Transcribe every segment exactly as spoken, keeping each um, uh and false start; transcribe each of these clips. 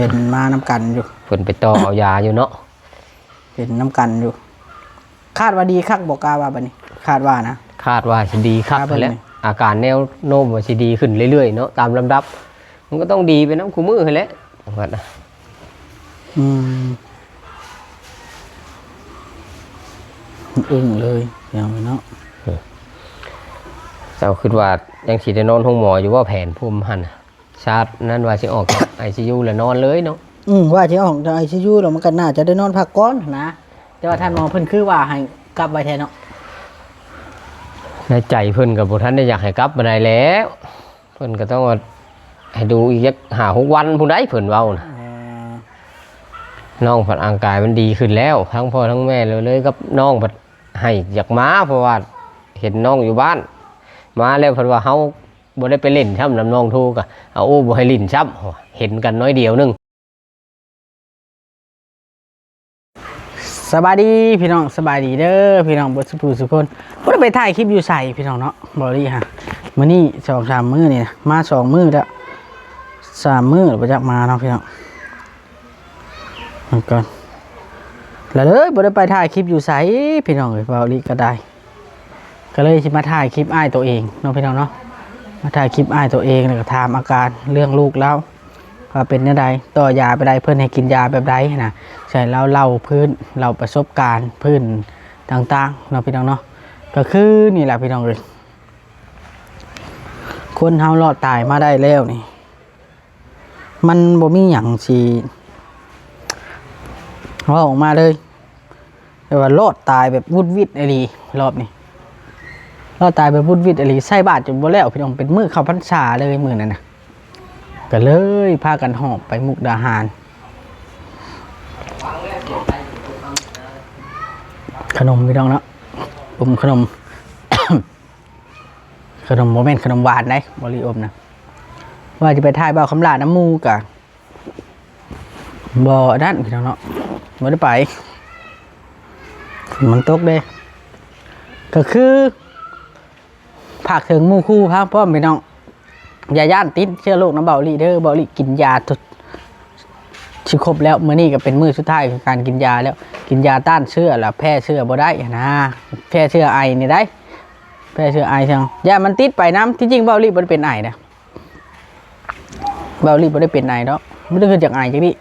เป็นมานำกันอยู่ เพิ่นไปต่อเอายาอยู่เนาะ เป็นนำกันอยู่ คาดว่าดีคักบ่ กาว่าบัดนี้ คาดว่านะ คาดว่าสิดีคัก คาดว่า แหละ นี่ อาการแนวโน้มว่าสิดีขึ้นเรื่อยๆเนาะ ตามลำดับ มันก็ต้องดีไปนำคู่มื้อหั้นแหละ ว่านะ อืม อึ้งเลย อย่างนี้เนาะ เจ้าคิดว่ายังสิได้นอนโรงหมออยู่บ่ แผนผมหั่นน่ะ ชาตินั้นว่าสิออกจาก ไอซียู แล้วนอนเลยเนาะ อืม ว่าสิออกจาก ไอซียู แล้วมันก็น่าจะได้นอนพักก่อนนะ แต่ว่าท่านหมอเพิ่นคือว่าให้กลับไว้แท้เนาะ ในใจเพิ่นก็บ่ทันได้อยากให้กลับปานใดแล้ว เพิ่นก็ต้องว่าให้ดูอีกจักห้าหกวันพู้นใด๋ เพิ่นเว้านะ อ่า น้องพัดร่างกายมันดีขึ้นแล้ว ทั้งพ่อทั้งแม่เลย เลยกับน้องพัดให้อยากมา เพราะว่าเห็นน้องอยู่บ้าน มาแล้วเพิ่นว่าเฮาบ่ได้ไปเล่นซ้ำนำน้องโทก็ เอา โอ้ บ่ให้เล่นซ้ำ เห็นกันน้อยเดียวหนึ่ง สบายดีพี่น้อง สบายดีเด้อพี่น้องเบิดสุผู้สุคน บ่ได้ไปถ่ายคลิปอยู่ไสพี่น้องเนาะ บ่ได้ฮะ มื้อนี้สองสามมื้อนี่นะ มาสองมื้อแล้ว สามมื้อแล้วบ่จักมาเนาะพี่น้อง มันก่อน แล้วเลยบ่ได้ไปถ่ายคลิปอยู่ไสพี่น้องเอ้ย เว้าอีหลีก็ได้ ก็เลยสิมาถ่ายคลิปอ้ายตัวเองเนาะพี่น้องเนาะ มาถ่ายคลิปอ้ายตัวเอง แล้วก็ถามอาการเรื่องลูกลาว ว่าเป็นแนวใด ต่อยาไปใด เพิ่นให้กินยาแบบใดนะ ใช่ ลาวเล่าพื้น เล่าประสบการณ์พื้นต่างๆเนาะพี่น้องเนาะ ก็คือนี่แหละพี่น้องเอ้ย คนเฮารอดตายมาได้แล้วนี่ มันบ่มีหยังสิเว้าออกมาเลย แต่ว่ารอดตายแบบวุดวิดอีหลี รอบนี้ รอดตายแบบวุดวิดอีหลี ใส่บาตรจนบ่แล้วพี่น้อง เป็นมื้อเข้าพรรษาเลยมื้อนั้นน่ะ ก็เลยพากันหอบไปมุกดาหาร ขนมพี่น้องเนาะ อมขนม ขนมบ่แม่นขนมหวานได๋ บ่ได้อมนะ ว่าจะไปถ่ายบ่าวคำหลาดน้ำหมู่กะ บ่นั่นพี่น้องเนาะ บ่ได้ไป ฝนมันตกเด้ ก็คือ ฝากถึงหมู่คู่พาพร้อมพี่น้อง อย่าย้านติดเชื้อโรคนำเบาหลีเด้อ เบาหลีกินยาทุก สิครบแล้ว มื้อนี้ก็เป็นมื้อสุดท้ายของการกินยาแล้ว กินยาต้านเชื้อแล้วแพร่เชื้อบ่ได้นะ แพร่เชื้อไอนี่ได้ แพร่เชื้อไอจั่ง ย่านมันติดไปนำ ที่จริงเบาหลีบ่ได้เป็นไอนะ เบาหลีบ่ได้เป็นไอดอก บ่ได้คิดอยากไอจักดิ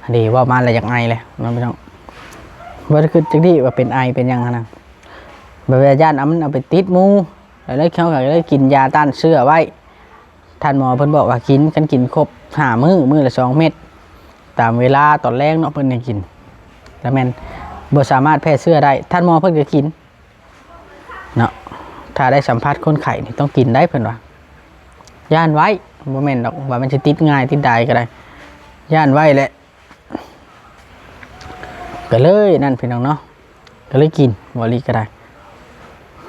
อันนี้เว้ามาแล้วอยากไอเลยเนาะพี่น้อง บ่ได้คิดจักดิว่าเป็นไอเป็นหยังหั้นนะ แบบว่าย่านเอามันเอาไปติดหมู่ แล้วเลยเขาก็เลยกินยาต้านเชื้อไว้ ท่านหมอเพิ่นบอกว่ากิน คันกินครบห้ามื้อ มื้อละสองเม็ด ตามเวลาตอนแลงเนาะ เพิ่นให้กิน แล้วแม่นบ่สามารถแพร่เชื้อได้ ท่านหมอเพิ่นก็กินเนาะ ถ้าได้สัมผัสคนไข้นี่ต้องกินได้เพิ่นว่า ย่านไว้ บ่แม่นดอกว่ามันสิติดง่ายติดดายก็ได้ ย่านไว้แหละ ก็เลยนั่นพี่น้องเนาะ ก็เลยกิน เบาหลีก็ได้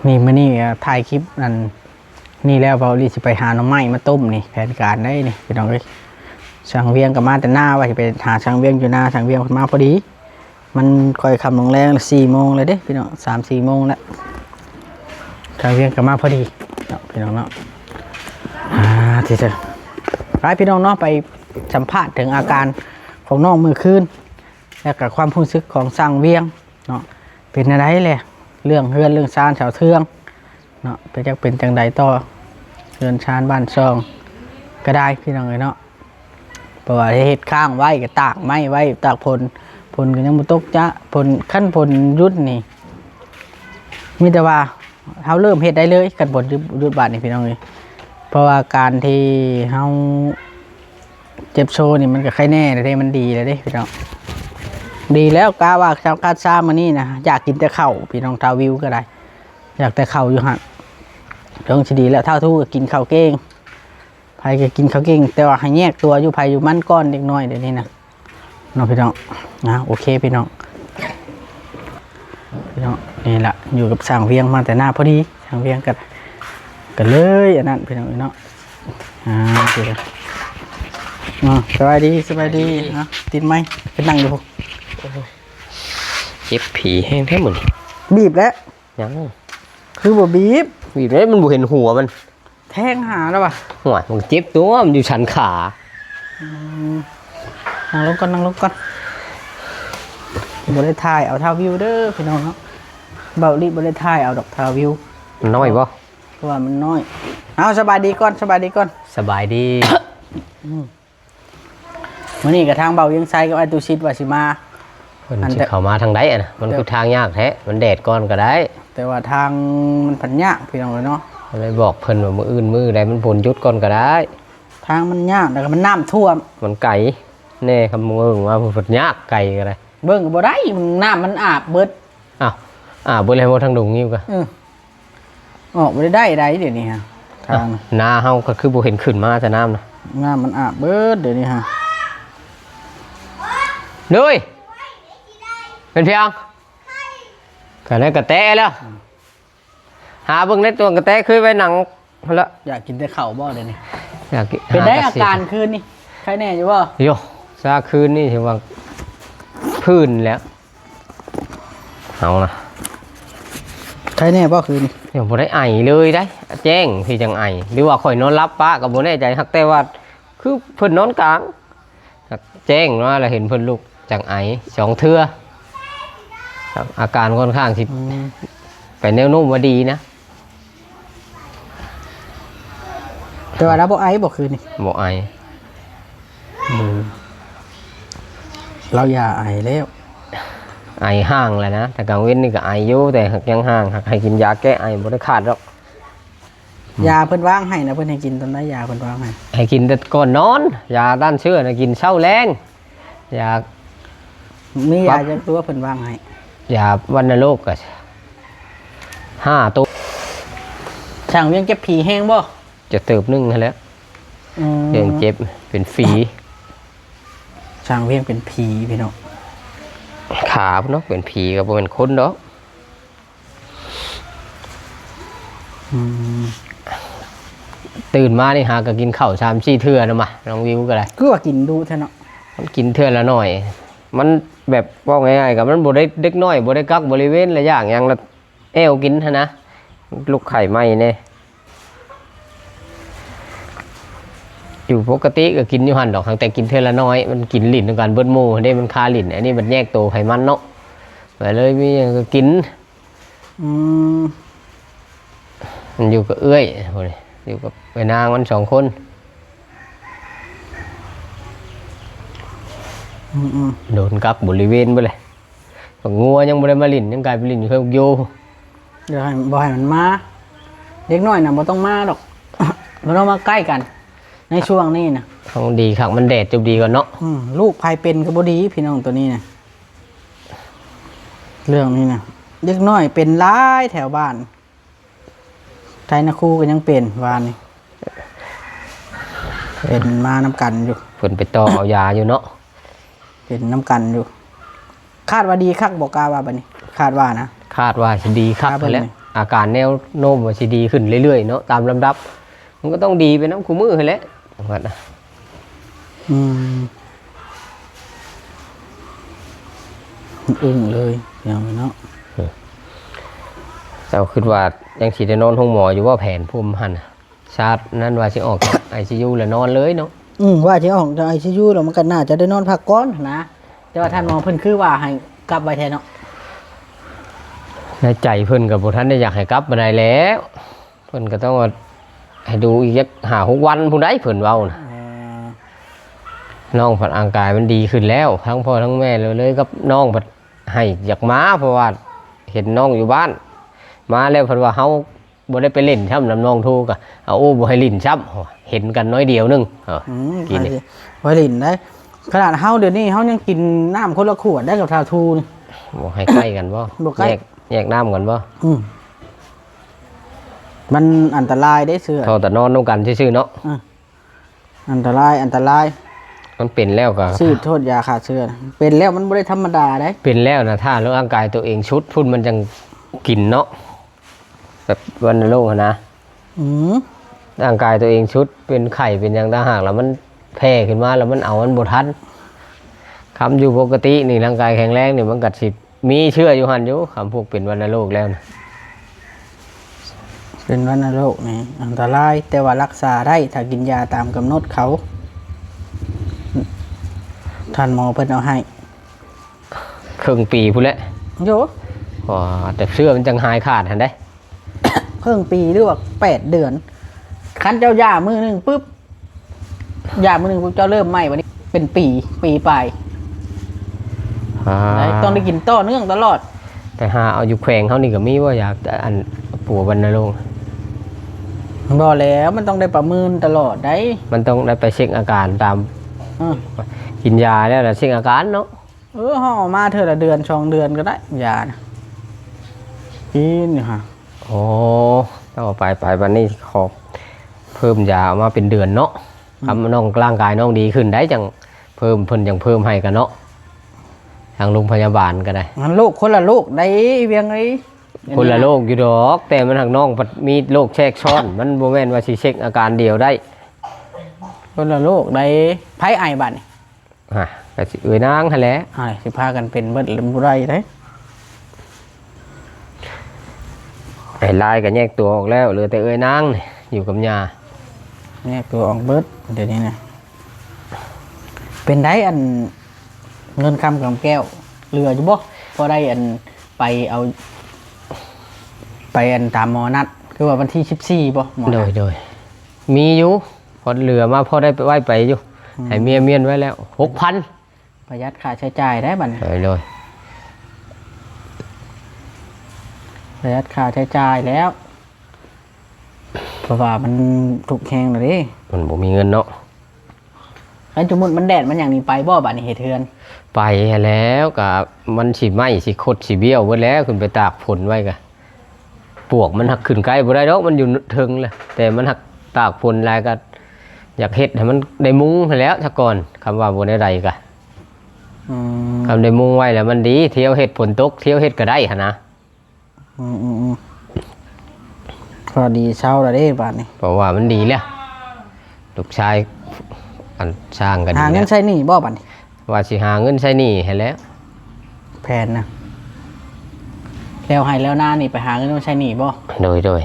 นี่มื้อนี้ก็ถ่ายคลิปอันนี้แล้ว เบาหลีสิไปหาหน่อไม้มาต้มนี่ แผนการได้นี่พี่น้องเอ้ย ช่างเวียงก็มาแต่นา ว่าสิไปหาช่างเวียงอยู่นา ช่างเวียงมาพอดี มันค่อยค่ำลงแลงละ สี่โมงแล้วเด้พี่น้อง สามสี่โมงแล้ว ช่างเวียงก็มาพอดีเนาะพี่น้องเนาะ อ่า ที่จะ ไปพี่น้องเนาะ ไปสัมภาษณ์ถึงอาการของน้องมื้อคืน แล้วก็ความรู้สึกของช่างเวียงเนาะ เป็นจั่งใดแหละ เรื่องเฮือนเรื่องซานเสาเทืองเนาะ เป็นจักเป็นจั่งใดต่อ เฮือนซานบ้านช่องก็ได้พี่น้องเอ้ยเนาะ เพราะว่าเฮ็ดค้างไว้ก็ตากไม้ไว้ ตากฝน ฝนก็ยังบ่ตกจ้ะ ฝน คันฝนหยุดนี่ มีแต่ว่าเฮาเริ่มเฮ็ดได้เลย คันฝนหยุด หยุดบาดนี่พี่น้องเอ้ย เพราะว่าการที่เฮาเจ็บโซนี่มันก็ไคแน่แล้วเด้ มันดีแล้วเด้พี่น้อง ดีแล้ว กะว่าเช้าคัดซามื้อนี้นะ อยากกินแต่ข้าว พี่น้อง ท้าววิวก็ได้ อยากแต่ข้าวอยู่หั่น เรื่องสิดีแล้ว ท้าวทูก็กินข้าวเก่ง ไผก็กินข้าวเก่ง แต่ว่าให้แยกตัวอยู่ไผอยู่มันก่อนเด็กน้อยเดี๋ยวนี้นะ เนาะพี่น้อง นะ โอเคพี่น้อง พี่น้อง นี่ล่ะ อยู่กับช่างเวียงมาแต่นาพอดี ช่างเวียงก็ ก็เลยอันนั้นพี่น้องเนาะ อ่า โอเค อ่า สบายดี สบายดี สบายดี เนาะ ติดไมค์ ไปนั่งอยู่พุ้น เจ็บผีแฮงแท้มื้อนี้ บีบแล้ว ยัง คือบ่บีบ บีบแล้วมันบ่เห็นหัวมัน แทงหาแล้ววะ หัวมันเจ็บตัว มันอยู่สันขา อืม นั่งลงก่อน นั่งลงก่อน บ่ได้ถ่ายเอาท่าวิวเด้อพี่น้องเนาะ เบาหลีบ่ได้ถ่ายเอาดอกท่าวิว มันน้อยบ่ เพราะว่ามันน้อย เอา สบายดีก่อน สบายดีก่อน สบายดี อืม มื้อนี้ก็ทางเบาเวียงไซกับอ้ายตุสิทธิ์ว่าสิมา เพิ่น อัน สิ แต่ เข้ามาทางใดอะนะ มัน แต่ คือทางยากแท้ มันแดดก่อนก็ได้ แต่ว่าทางมันพันยากพี่น้องเอ้ยเนาะ ก็เลยบอกเพิ่นว่ามื้ออื่นมื้อใดมันฝนหยุดก่อนก็ได้ ทางมันยาก แล้วก็มันน้ำท่วม มันไกลแน่ คำเบิ่งว่ามันยากไกลก็ได้ เบิ่งก็บ่ได้ มันน้ำมันอาบเบิด อ้าว อ้าว เบิ่งแล้วบ่ทางดงอยู่กะ เออ ออกบ่ได้ได้ใดเดี๋ยวนี้ฮะ ทาง อ่ะ นาเฮาก็คือบ่เห็นขึ้นมาแต่น้ำนะ น้ำมันอาบเบิดเดี๋ยวนี้ฮะ เด้ย เป็นเพียง ก็ได้กระแตแล้ว หาเบิ่งในตัวกระแตคือไว้หนังหั่นละ อยากกินแต่ข้าวบ่เดี๋ยวนี้ อยากกิน เป็นได้ หากระ อาการคืนนี่ ไข้แน่อยู่บ่ โย ซาคืนนี่ถือว่าพื้นแล้ว เอานะ ไข้แน่บ่คืนนี่ ยังบ่ได้ไอเลยได้ แจ้งที่จังไอ หรือว่าข่อยนอนหลับปะก็บ่แน่ใจ หากแต่ว่า คือเพิ่นนอนกลาง แจ้งมาแล้วเห็นเพิ่นลุกจังไอสองเทื่อ อาการค่อนข้างสิ อืม ไปแนวโน้มว่าดีนะ แต่ว่าเราบ่ไอบ่คืนนี่ บ่ไอ อืม เราอย่าไอแล้ว ไอห่างแล้วนะ แต่กลางเว้นนี่ก็ไออยู่ แต่หากยังห่าง หากให้กินยาแก้ไอบ่ได้ขาดหรอก ยาเพิ่นวางให้นะ เพิ่นให้กินตอนใด ยาเพิ่นวางให้ ให้กินแต่ก่อนนอน ยาต้านเชื้อนะกินเช้าแลง ยา มียา ปั๊บ จักตัวเพิ่นวางให้ ยาวัณโรคก็ห้าตัว ช่างเวียงเจ็บผีแฮงบ่ จะเติบหนึ่งหั่นแหละ อืม เรื่องเจ็บเป็นฝี ช่างเวียงเป็นผีพี่น้อง ขาพุ้นเนาะ เป็นผีก็บ่เป็นคนดอก อืม ตื่นมานี่หาก็กินข้าวสามสี่เทื่อนะมา น้องวิวก็ได้ คือว่ากินดุแท้เนาะ มันกินเทื่อละหน่อย มันแบบเว้าง่ายๆ ก็มันบ่ได้ เด็กน้อยบ่ได้กักบริเวณ ละอย่างหยัง ละแอ่วกินหั้นนะ ลุกไข้ใหม่แน่ อยู่ปกติก็กินอยู่หั่นดอก ตั้งแต่กินเทื่อละน้อย มันกินหลิ้นนำกันเบิดหมู่เด้ มันคาหลิ้น อันนี้มันแยกโตไขมันเนาะ ก็เลยมีหยังก็กิน อืม มันอยู่กับเอื้อย อยู่กับแม่นางมันสองคน อืมๆ โดนกักบริเวณไปเลย บักงัวยังบ่ได้มาหลิ้น ยังกลายไปหลิ้นอยู่เฮือนอยู่ เดี๋ยวให้ บ่ให้มันมา เด็กน้อยน่ะบ่ต้องมาดอก บ่ต้องมาใกล้กัน ในช่วงนี้นะ ของดีคัก มันแดดจบดีก่อนเนาะ อืม ลูกไผเป็นก็บ่ดี พี่น้องตัวนี้นะ เรื่องนี้นะ เด็กน้อยเป็นหลายแถวบ้าน ไทนาคูก็ยังเป็น วานนี้ เป็นมานำกันอยู่ เพิ่นไปต่อเอายาอยู่เนาะ เป็นนำกันอยู่ คาดว่าดีคักบ่กล้าว่าบัดนี้ คาดว่านะ คาดว่าสิดีคัก คาดว่า แหละ อาการแนวโน้มว่าสิดีขึ้นเรื่อยๆ เนาะ ตามลำดับ มันก็ต้องดีไปนำคู่มื้อหั่นแหละ ว่านะ อืม อึ้งเลย อย่างนี้เนาะ เจ้าคิดว่ายังสิได้นอนโรงหมออยู่บ่ แผนภูมิหั่นน่ะ ชาตินั้นว่าสิออกจากไอซียูแล้วนอนเลยเนาะ อืม ว่าสิออกจากไอซียูแล้วมันก็น่าจะได้นอนพักก่อนนะ แต่ว่าท่านหมอเพิ่นคือว่าให้กลับไวแท้เนาะ ในใจเพิ่นก็บ่ทันได้อยากให้กลับปานใดแล้ว เพิ่นก็ต้องว่าให้ดูอีกจักห้าหกวันพู้นใด๋ เพิ่นเว้านะ เออ น้องพัดร่างกายมันดีขึ้นแล้ว ทั้งพ่อทั้งแม่เลย เลยกับน้องพัดให้อยากมา เพราะว่าเห็นน้องอยู่บ้าน มาแล้วเพิ่นว่าเฮาบ่ได้ไปเล่นช่ำนำน้องโทก็ เอาโอ้บ่ให้เล่นช่ำ เห็นกันน้อยเดียวหนึ่ง เออ อืม กินนี่ ไปสิ ไปเล่นได้ ขนาดเฮาเดี๋ยวนี้เฮายังกินน้ำคนละขวดได้กับทาทูนี่ บ่ให้ใกล้กันบ่ บ่ใกล้ แยก แยกน้ำกันบ่ อืม มันอันตรายเด้เสื้อ เท่าแต่นอนนำกันซื่อๆ เนาะ อ่ะ อันตราย อันตราย มันเป็นแล้วก็ ซื้อโทษยาฆ่าเชื้อนะ เป็นแล้วมันบ่ได้ธรรมดาเด้ เป็นแล้วนะ ถ้าร่างกายตัวเองชุดพุ้นมันจังกินเนาะ แบบวัณโรคหั้นนะ อืม ร่างกายตัวเองชุด เป็นไข้เป็นหยังต่างหาก แล้วมันแพร่ขึ้นมา แล้วมันเอามันบ่ทัน คำอยู่ปกตินี่ ร่างกายแข็งแรงนี่ มันก็สิมีเชื้ออยู่หั่นอยู่ คำพวกเป็นวัณโรคแล้วนะ เป็นวัณโรคนี่อันตราย แต่ว่ารักษาได้ ถ้ากินยาตามกำหนดเขา ไท คันหมอเพิ่นเอาให้ ครึ่งปีพุ้นแหละ โย ว่าแต่เสื้อมันจังหายขาดหันได้ ครึ่งปีหรือว่าแปดเดือน คันเจ้ายามื้อหนึ่งปุ๊บ ยามื้อหนึ่งปุ๊บเจ้าเริ่มใหม่วันนี้เป็นปี ปีปลาย อ่า ต้องได้กินต่อเนื่องตลอด ไปหาเอาอยู่แขวงเขานี่ก็มีว่าอยากอันปัวบรรณรงค์ บ่แล้วมันต้องได้ประเมินตลอดได้ มันต้องได้ไปเช็คอาการตาม อืม กินยาแล้วนะเช็คอาการเนาะ เออห่อมาเทื่อละเดือนสองเดือนก็ได้ ยานะกินอยู่ฮะ โอ้ต่อไปไปวันนี้ขอเพิ่มยามาเป็นเดือนเนาะ อืม ทำน้องร่างกายน้องดีขึ้นได้จังเพิ่มเพิ่นจังเพิ่มให้กันเนาะ ทางโรงพยาบาลก็ได้ มันโรคคนละโรคได้เวียงไอ้ คนละโรคอยู่ดอก แต่มันหักน้องพัดมีโรคแทรกซ้อน มันบ่แม่นว่าสิเช็คอาการเดียวได้ คนละโรคได้ไผไอบัดนี่ ฮะก็สิเอ้ยนางหั่นแหละ ไอสิพากันเป็นเบิดหรือบ่ได้เด้ ไอ้ลายก็แยกตัวออกแล้วเหลือแต่เอ้ยนางนี่อยู่กับยา แยกตัวออกเบิดเดี๋ยวนี้นะเป็นได้อันเงินคำกำแก้วเหลืออยู่บ่พอได้อันไปเอา ไปอันตามหมอนัด คือว่าวันที่สิบสี่บ่หมอ โด นัด ยโดยมีอยู่พอเหลือมาพอได้ไปไหว้ไปอยู่ อืม ให้เมียเมียนไว้แล้วหกพัน ประหยัดค่าใช้จ่ายได้บัดนี้ โดยโดย ประหยัดค่าใช้จ่ายแล้ว เพราะว่ามันทุกข์แฮงเลยเด้ มันบ่มีเงินเนาะ แล้วสมมุติมันแดดมันอย่างนี้ไปบ่บัดนี้เฮ็ดเฮือน ไปหั้นแหล้วก็มันสิไหม้สิคดสิเบี้ยวเบิดแล้วขึ้นไปตากฝนไว้กะปวกมันหักขึ้นใกล้บ่ได้ดอกมันอยู่เทิงเลยแต่มันหักตากฝนหลายก็อยากเฮ็ดให้มันได้มุงหั้นแหล้วซะก่อนคำว่าบ่ได้ใดกะ อืม คำได้มุงไว้แล้วมันดีเที่ยวเฮ็ดฝนตกเที่ยวเฮ็ดก็ได้หั้นนะ อืมอืมอืมพอดีเช้าแล้วเด้บัดนี้ เพราะว่ามันดีแล้วลูกชายอันสร้างกัน หาเงิน แล้ว ใช้หนี้บ่บัดนี้ ว่าสิหาเงินใช้หนี้ให้แล้ว แผนนะแล้วให้แล้วหน้านี่ไปหาเงินมาใช้หนี้บ่ โดยโดย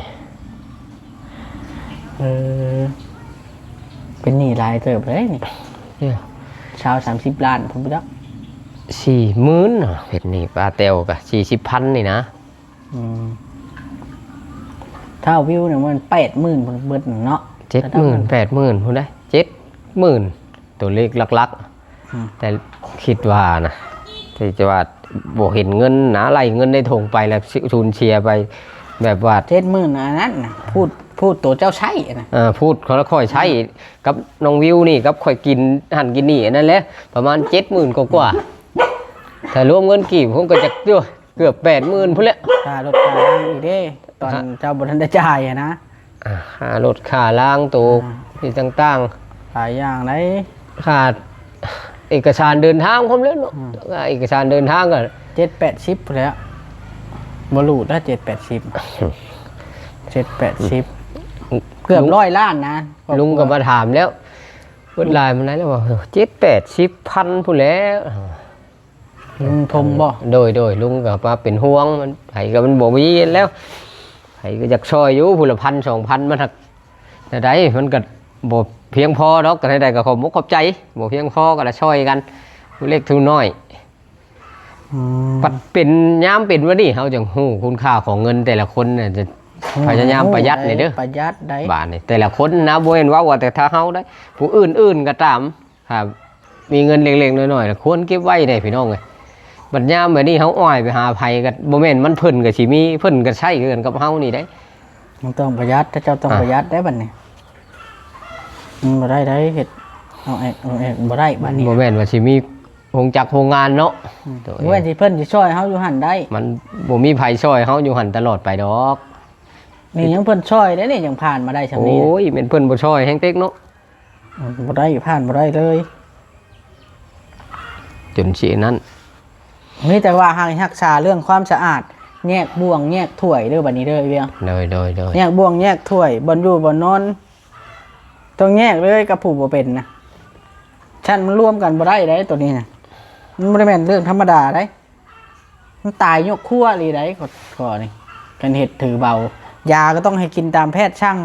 เออเป็นหนี้หลายเติบเลยนี่ เนี่ย เช้าสามสิบล้านผมไปแล้ว สี่หมื่นเนาะเฮ็ดหนี้ป้าแต๋วก็สี่สิบพันนี่นะ อืมถ้าเอาวิวเนี่ยมันแปดหมื่นเบิดเนาะ เจ็ดหมื่นแปดหมื่นพูดได้เจ็ดหมื่นตัวเลขหลัก อืม ๆ แต่คิดว่านะที่จะว่าบ่เห็นเงินนะไล่เงินในถุงไปแล้วสูญเสียไป แบบว่า เจ็ดหมื่นอันนั้นนะพูดพูดตัวเจ้าใช้นะ เอ่อพูดเขาแล้วค่อยใช้กับน้องวิวนี่กับค่อยกินหันกินนี่อันนั้นแหละประมาณเจ็ดหมื่นกว่าๆถ้ารวมเงินกีบผมก็จะเกือบแปดหมื่นพูดแหละ ค่ารถค่าลางอีกเด้ ตอนเจ้าบ่ทันได้จ่ายอะนะ อ่าค่ารถค่าลางตัว อ่า ที่ต่าง หลายอย่างไหน ๆค่าเอกสารเดินทางพร้อมแล้วเนาะ อืม ค่าเอกสารเดินทางก็ เจ็ดแปดสิบแล้วบรูดแล้วเจ็ดแปดสิบเจ็ดแปดสิบเกือบร้อยล้านนะ ลุงก็มาถามแล้วเพิ่นไลน์มาแล้วว่าเจ็ดแปดสิบพันพู้นแหล้ว ลุงทงบ่ โดยโดยลุงก็มาเป็นห่วงมันไผก็มันบ่มีแล้วไผก็อยากช่วยอยู่ผู้ละพันสองพันมันหักแต่ใดมันก็บ่เพียงพอดอกแต่ใดก็ขอบมกขอบใจบ่เพียงพอก็ละช่วยกันผู้เล็กผู้น้อย อืม ปัดเป็นยามเป็นว่านี่เขาจังฮู้คุณค่าของเงินแต่ละคนน่ะจะพยายามประหยัดนี่เด้อ ประหยัดได้ บาทนี่แต่ละคนนะบ่แม่นว่าว่าแต่ถ้าเฮาได้ ผู้อื่นๆก็ตามถ้ามีเงินเล็กๆน้อยๆน่ะควรเก็บไว้ได้พี่น้องเอ้ยบัดยามแบบนี้เฮาอ้อยไปหาไผก็บ่แม่นมันเพิ่นก็สิมีเพิ่นก็ใช้คือกันกับเฮานี่ได้ มันต้องประหยัดถ้าเจ้าต้อง อ่ะ ประหยัดได้บัดนี้มันบ่ได้ได้เฮ็ดเอาแอกเอาแอกบ่ได้บัดนี้ บ่แม่นว่าสิมีโรงจักรโรงงานเนาะ อืม ตัวเอง เว้นสิเพิ่นสิช่วยเฮาอยู่หั่นได้ มันบ่มีไผช่วยเฮาอยู่หั่นตลอดไปดอก นี่ยังเพิ่นช่วยได้นี่ยังผ่านมาได้ซำนี้ โอ้ยแม่นเพิ่นบ่ช่วยแฮงเต็กเนาะ อืมบ่ได้ผ่านบ่ได้เลย จนสินั้น มีแต่ว่าให้รักษาเรื่องความสะอาด แยกบ่วงแยกถ้วยเด้อบัดนี้เด้อไอ้เวียง โดยโดยโดย แยกบ่วงแยกถ้วยบ่อนอยู่บ่อนนอน ต้องแยกเลยกับผู้บ่เป็นนะชั้นมันรวมกันบ่ได้ได้ตัวนี้นะมันบ่ได้แม่นเรื่องธรรมดาได้มันตายยกครัวเลยได้ข้อข้อนี้การเฮ็ดถือเบา ยาก็ต้องให้กินตามแพทย์สั่ง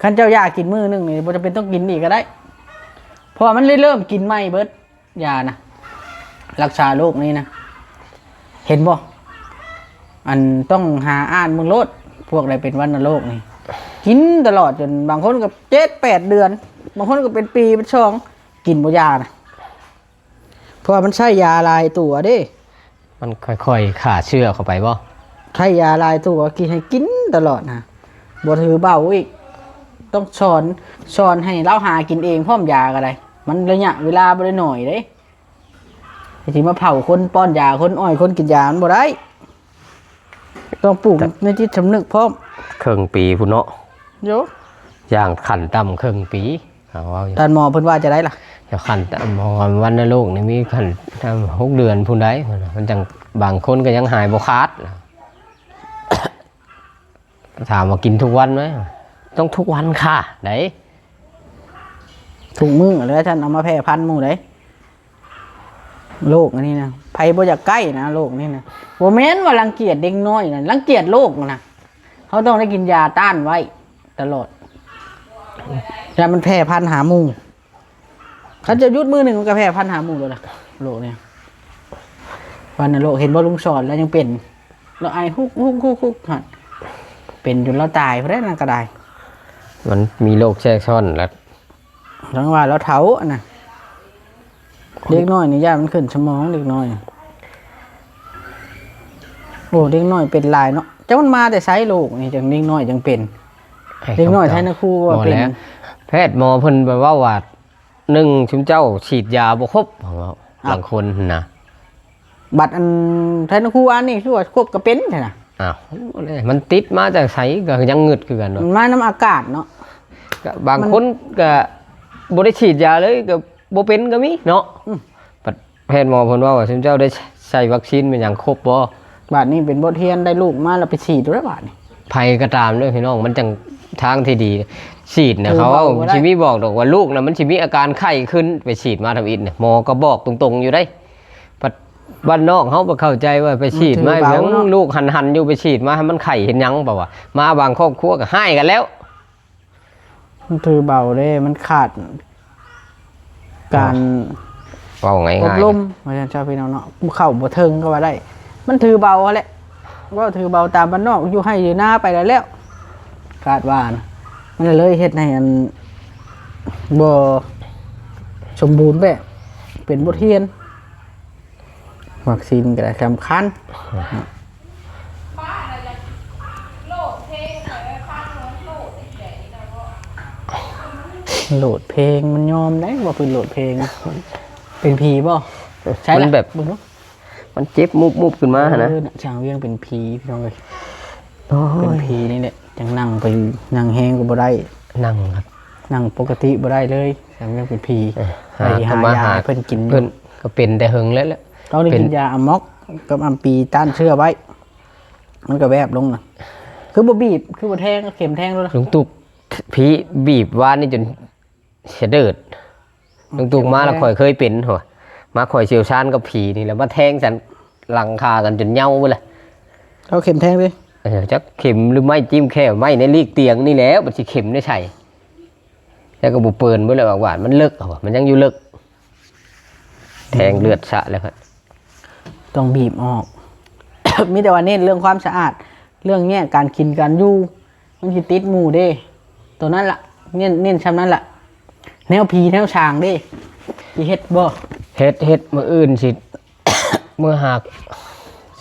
คันเจ้ายากินมื้อหนึงนี่บ่จำเป็นต้องกินอีกก็ได้ เพราะว่ามันเลยเริ่มกินใหม่เบิด ยานะ รักษาโรคนี้นะ เห็นบ่ อันต้องหาอ่านเบิ่งโลด พวกใดเป็นวัณโรคนี่ กินตลอดจนบางคนก็เจ็ดแปดเดือน บางคนก็เป็นปีเป็นสอง กินบ่ยานะ เพราะว่ามันใช้ยาหลายตัวเด้ มันค่อยๆฆ่าเชื้อเข้าไปบ่ ใช้ยาหลายตัว กินให้กินตลอดนะ บ่ถือเบาอีก ต้องสอน สอนให้ลาวหากินเองพร้อมยาก็ได้ มันระยะเวลาบ่ได้น้อยเด้ สิมาเผาคนป้อนยา คนอ้อยคนกินยามันบ่ได้ ต้องปลูก แต่ ในจิตสำนึกพร้อม เคิ่งปีพุ้นเนาะ โย อย่างขั้นต่ำเคิ่งปี เขาเว้าอยู่ ท่านหมอเพิ่นว่าจะได้ล่ะ เดี๋ยวขั้นต่ำ หมอวัณโรคนี่มีขั้นต่ำหกเดือนพุ้นได้ มันจั่ง บางคนก็ยังหายบ่ขาด ถามว่ากินทุกวันไหม ต้องทุกวันค่ะ ได๋ ทุกมื้อแล้วท่านเอามาแพร่พันธุ์หมู่ได๋ โรคอันนี้นะ ไผบ่อยากใกล้นะ โรคนี้นะ บ่แม่นว่ารังเกียจเด็กน้อยนะ รังเกียจโรคนะ เขาต้องได้กินยาต้านไว้ตลอด แล้วมันแพร่พันธุ์หาหมู่ เขาจะหยุดมื้อหนึ่งมันก็แพร่พันธุ์หาหมู่แล้วล่ะ โรคเนี่ย วัณโรค เห็นบ่ลุงสอนแล้วยังเป็น เราไอฮุกฮุกฮุกฮุกหั่น เป็นจนเราตายพุ้นแหละนั่นก็ได้ มันมีโรคแทรกซ้อนแล้ว ทั้งว่าเราเฒ่าอะนะ เด็กน้อยนี่ย่านมันขึ้นสมองเด็กน้อย โอ้ เด็กน้อยเป็นหลายเนาะ จักมันมาแต่ไสโรคนี่ จั่งเด็กน้อยจั่งเป็น ไอ้ เด็กน้อย คำตอบ ไทยนาคูว่าเป็น บ่แล้ว แพทย์หมอเพิ่นไปเว้าว่า หนึ่ง ชุมเจ้าฉีดยาบ่ครบ เว้า อ้าว บางคนนะ บัดอันไทยนาคูอันนี้คือว่าครบก็เป็นใช่นะ อ้าว มันติดมาจากไสก็ยังงึดคือกันเนาะ มันมานำอากาศเนาะ ก็บาง มัน คนก็บ่ได้ฉีดยาเลยก็บ่เป็นก็มีเนาะ อืม บัดแพทย์หมอเพิ่นว่าว่า "ซุมเจ้าได้ใส่วัคซีนเป็นหยังครบบ่?" บาดนี้เป็นบทเรียน ได้ลูกมาแล้วไปฉีดแล้วบาดนี้ ไผก็ตามเด้อพี่น้อง มันจั่งทางที่ดี ฉีดนะ เออ เขา เบาบ่ได้ สิมีบอกดอกว่าลูกนะมันสิมีอาการไข้ขึ้น ไปฉีดมาทำอิฐนะ หมอก็บอกตรงๆอยู่ได้ บัดบ้านนอกเขาบ่เข้าใจว่าไปฉีดมา มันถือเบาเนาะ เพียงลูกหันๆอยู่ ไปฉีดมาให้มันไข้เห็นหยังเปล่าวะ มาบางครอบครัวก็ฮ้ายกันแล้ว มันถือเบาเด้ มันขาด การ เว้าง่ายๆ อบรม ว่าซั่นซะพี่น้องเนาะ เข้าบ่เทิงก็ว่าได้ มันถือเบาหั้นแหละ เว้าถือเบาตามบ้านนอก อยู่ไฮ่อยู่นาไปแล้วแล้ว คาดว่านะ มันเลยเฮ็ดให้อัน บ่สมบูรณ์แบบ เป็นบทเรียน วัคซีนก็ได้สำคัญ โหลดเพลงมันยอมได้บ่ เพิ่นโหลดเพลง เป็นผีบ่ ใช่ล่ะ มันแบบ เบิ่งดู มันเจ็บมุบๆขึ้นมาหั่นนะ เออ ช่างเวียงเป็นผีพี่น้องเอ้ย โอ้ย เป็นผีนี่แหละ จั่งนั่งไป นั่งแฮงก็บ่ได้ นั่งครับ นั่งปกติบ่ได้เลย ช่างเวียงเป็นผี เออ ไปหา หาทำมาหา ยาให้เพิ่นกิน เพิ่นก็เป็นแต่เฮิงแล้วแหละ ต้องได้ เป็น กินยาอะม็อกกับอัมปีต้านเชื้อไว้ มันก็แวบลงนะ คือบ่บีบ คือบ่แทง เข็มแทงโลดล่ะ ลุงตุ๊ก ผีบีบวานนี่จนสะเดิด อืม ลุงตุ๊กมาแล้ว เข็มแทง ข่อยเคยเป็นหัว มาข่อยเชี่ยวชาญกับผีนี่แหละ มาแทงสันหลังคากันจนเหย้าไปเลย เอาเข็มแทงดิ เออ จักเข็มหรือไม้จิ้มแค่ไม้ในลีกเตียงนี่แหละ มันสิเข็มได้ใส่ แล้วก็บ่เปินเบิดแล้ว บางบาดมันเลิกเอาวะ มันยังอยู่เลิก แทงเลือดสะแล้วครับ ต้องบีบออก มีแต่ว่าเน้นเรื่องความสะอาด เรื่องเนี้ย การกินการอยู่ มันสิติดหมู่เด้ ตัวนั้นล่ะ เน้น เน้นช่ำนั้นล่ะ แนวผีแนวสางเด้ สิเฮ็ดบ่ เฮ็ด เฮ็ด มื้ออื่นสิ มื้อหาก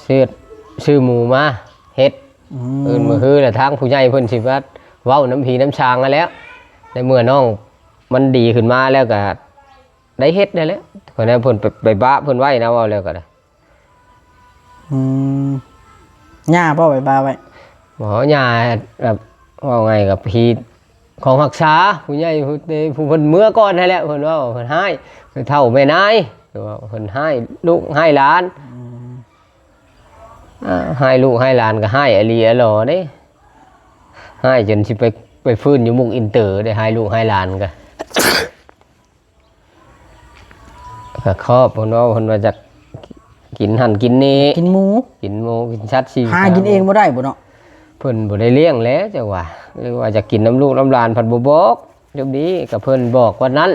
ซื้อ ซื้อหมูมา เฮ็ด อืม อื่นมื้อฮือแล้วทางผู้ใหญ่เพิ่นสิมาเว้านำผีนำสางหั้นแหล้ว ในเมื่อน้องมันดีขึ้นมาแล้วก็ได้เฮ็ดนั่นแหละ เพราะนั้นเพิ่นไป ไปบ้าเพิ่นไว้นะ เว้าแล้วก็ได้ อืม ย่าบ่ไปบ้าไว้ หมอย่าแบบ เว้าไงกับผีของฮักษา ผู้ใหญ่ผู้ ผู้เพิ่นเมือก่อนหั้นแหละ เพิ่นเว้า เพิ่นฮ้าย ผู้เฒ่าแม่นาย เพิ่นว่าเพิ่นฮ้ายลูกฮ้ายหลาน อืม อ่า ฮ้ายลูกฮ้ายหลานก็ฮ้ายอีหลีอีหลอเด้ ฮ้ายจนสิไป ไปฟื้นอยู่มุกอินเตอร์เด้ ฮ้ายลูกฮ้ายหลานก็ ก็ครอบเพิ่นเว้า เพิ่นว่าจักกินหั่นกินนี่ กินหมู กินหมู กินสัตว์สี่ หากินเองบ่ได้บ่เนาะ เพิ่นบ่ได้เลี้ยงแหละจั่งว่า หรือว่าจะกินนำลูกนำหลาน เพิ่นบ่บอก จบดี ก็เพิ่นบอกว่านั้น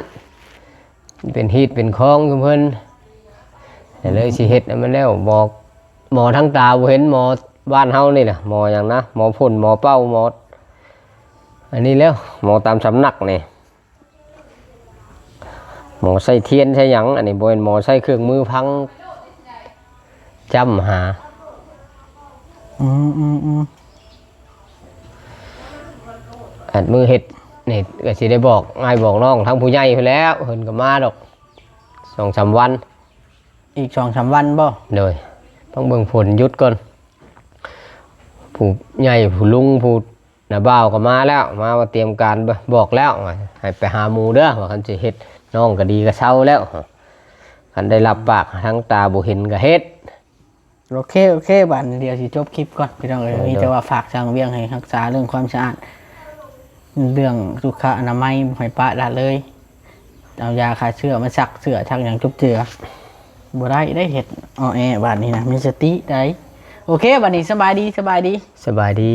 เป็นฮีตเป็นคองอยู่เพิ่น แต่เลยสิเฮ็ดให้มันแล้ว บอกหมอทางตาบ่เห็น หมอบ้านเฮานี่แหละ หมอหยังนะ หมอพ่น หมอเป่า หมอ อันนี้แล้ว หมอตามสำนักนี่ หมอใส่เทียนใส่หยัง อันนี้บ่แม่นหมอใส่เครื่องมือพัง จ้ำหา อืมอืมอืม อันมือเฮ็ดนี่ก็สิได้บอกอ้ายบอกน้องทั้งผู้ใหญ่พู้นแหล้ว เพิ่นก็มาดอก สองสามวัน อีกสองสามวันบ่ โดย ต้องเบิ่งฝนหยุดก่อน ผู้ใหญ่ผู้ลุงผู้น้าบ่าวก็มาแล้ว มาว่าเตรียมการบอกแล้ว ว่าให้ไปหาหมู่เด้อ ว่าคันสิเฮ็ด น้องก็ดีก็เซาแล้ว คันได้รับปากทางตาบ่เห็นก็เฮ็ด โอเคโอเค บัดนี้เดี๋ยวสิจบคลิปก่อนพี่น้องเอ้ย โดย มีแต่ว่าฝากทางเวียงให้รักษาเรื่องความสะอาด เรื่องสุขอนามัยบ่ให้ปะละเลย เอายาฆ่าเชื้อมาซักเสื้อซักหยังจุบเจือ บ่ได้ได้เฮ็ดออแอบัดนี้นะ มีสติได้ โอเค บัดนี้สบายดี สบายดี สบายดี